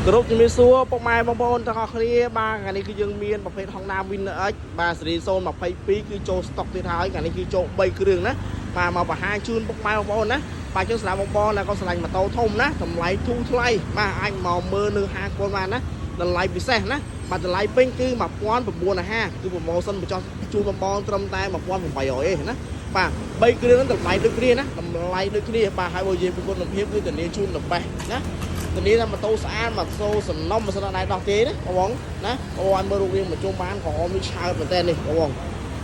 គ្រប់ជំរាបសួរពុកម៉ែបងប្អូនទាំងអស់គ្នាបាទថ្ងៃនេះគឺយើងមានប្រភេទ Honda Winner X បាទស៊េរី022គឺចូលស្តុកទៀតហើយថ្ងៃនេះគឺចូល3គ្រឿងណាបាទមកបង្ហាញជូនពុកម៉ែបងប្អូនណាបាទជើងស្លាប់បងប្អូនណាក៏ស្រឡាញ់ម៉ូតូធំណាតម្លៃធូរថ្លៃបាទអាចមកមើលនៅហាងគាត់បានណាតម្លៃពិសេសណាបាទតម្លៃពេញគឺ1950គឺ promotion បញ្ចុះជូនបងប្អូនត្រឹមតែ1800ឯណាបាទ3គ្រឿងហ្នឹងតម្លៃដូចគ្នាណាតម្លៃដូចគ្នាបាទហើយបើនិយាយពីគុណភាពគឺធានាជូនល្បេះណា ធានាថាម៉ូតូស្អាតម៉ូតូសំណុំម៉ាស៊ីនអត់ដែរដោះទេណាបងបងណាបងឲ្យមើលរូបរាងមកជុំបានក្រហមនេះឆើតមែនតើនេះបងបង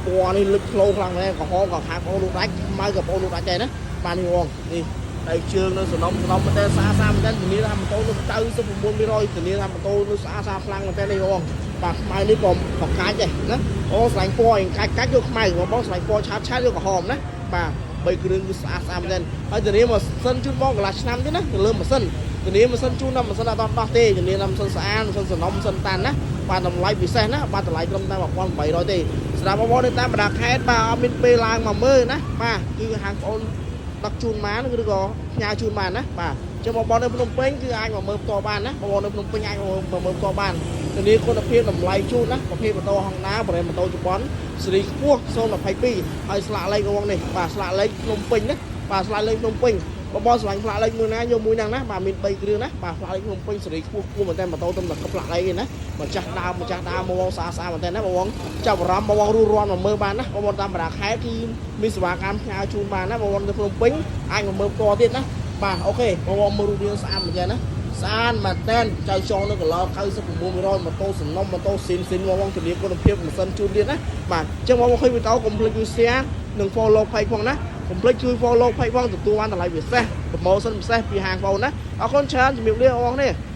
ពណ៌នេះលិចធ្លោខ្លាំងមែនក្រហមក៏ខាងបងលូកដាច់ខ្មៅក៏បងលូកដាច់ដែរណាបាទនេះបងនេះដៃជើងនៅសំណុំសំណុំមែនតើស្អាតស្អាតមែនតើធានាថាម៉ូតូនោះ99%ធានាថាម៉ូតូនោះស្អាតស្អាតខ្លាំងមែនតើនេះបងបាទខ្មៅនេះក៏ក៏កាច់ដែរណាបងស្រឡាញ់ពណ៌កាច់កាច់យកខ្មៅបងបងស្រឡាញ់ពណ៌ឆាតឆាតយកក្រហមណាបាទបីគ្រឿងគឺស្អាតស្អាតមែនតើហើយធានាម៉ាស៊ីនជូនបងកន្លះឆ្នាំទៀតណាទៅលើម៉ាស៊ីន ធានាម៉ាស៊ីនជូនដល់ម៉ាស៊ីនអត់ដោះទេធានាដល់ម៉ាស៊ីនស្អាតម៉ាស៊ីនសំណុំម៉ាស៊ីនតាន់ណាបាទតម្លៃពិសេសណាបាទតម្លៃត្រឹមតែ1800ទេសម្រាប់បងប្អូននៅតាមបណ្ដាខេត្តបាទអត់មានពេលឡើងមកមើលណាបាទគឺហាងបងប្អូនដឹកជូនបានឬក៏ផ្ញើជូនបានណាបាទចឹងបងប្អូននៅភ្នំពេញគឺអាចមកមើលផ្ទាល់បានណាបងប្អូននៅភ្នំពេញអាចមកមើលផ្ទាល់បានធានាគុណភាពតម្លៃជូនណាប្រភេទម៉ូតូ Honda ប្រេម៉ូតូជប៉ុនស៊េរីខ្ពស់022ហើយស្លាកលេខរបស់នេះបាទស្លាកលេខភ្នំពេញណាបាទស្លាកលេខភ្នំពេញ បងបងស្រឡាញ់ផ្លាកលេខមួយណាយកមួយហ្នឹងណាបាទមាន3គ្រឿងណាបាទផ្លាកលេខភ្នំពេញសេរីខ្ពស់ខ្ពស់មែនតើម៉ូតូទំតែផ្លាកលេខឯណាម្ចាស់ដើមម្ចាស់ដើមបងបងស្អាតស្អាតមែនតើណាបងបងចាប់អារម្មណ៍បងបងរស់រាន់មកមើលបានណាបងបងតាមបណ្ដាខេត្តគឺមានសេវាកម្មផ្ញើជូនបានណាបងបងនៅភ្នំពេញអាចមកមើលផ្ទាល់ទៀតណាបាទ OK បងបងមើលរូបរាងស្អាតមែនតើណាស្អាតមែនតើចៅចងនៅកន្លោ99%ម៉ូតូសំណុំម៉ូតូស៊ីនស៊ីនបងបងធានាគុណភាពម៉ាស៊ីនជូនទៀតណាបាទអញ្ចឹងបងបងឃើញវីដេអូកុំភ្លេចជួយ share និង follow page ផងណាកុំភ្លេចជួយ follow page ផងទទួលបានតម្លៃពិសេស promotion ពិសេសពីហាងបងណាអរគុណច្រើនជំរាបលាបងប្អូននេះ។